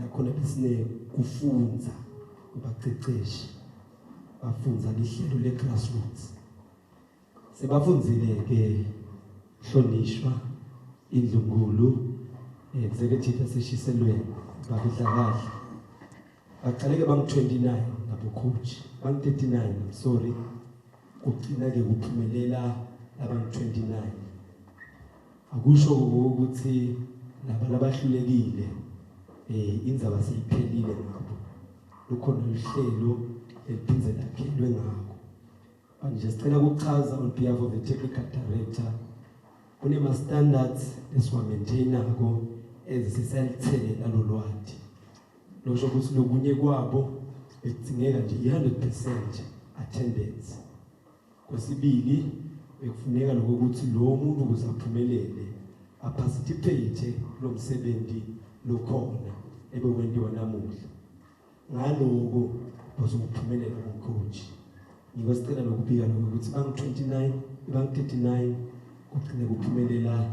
Lakhona besine kufundza kubaceceshi bafundza lihlelo le-grassroots. Sebafundzile ke hlonishwa indlunkulu, executive yaseshiselweni babidlakadla. Baqale-ke bangu-29 nabo coach, bangu-39, I'm sorry, kugcina-ke kuphumelela labangu-29. Akusho ukuthi laba labahlulekile indzaba seyiphelile ngabo. Lukhona luhlelo eliphindze lakhelwe ngako. Manje sicela ukuchaza on behalf of the technical director, kunema standards esiwa-maintainako ezisisalithelela lolwati. Losho ukuthi lokunye kwabo bekudzingeka nje i-100% attendance. Kwesibili, bekufuneka lokho ukuthi lo muntu ukuze aphumelele a-participate lo msebenzi lokhona ebewentiwa namuhla. Ngaloko bazokuphumelela ku-coach. Ngiko sicela lokubika lokho ukuthi bangu-29, bangu-39, kugcine kuphumelela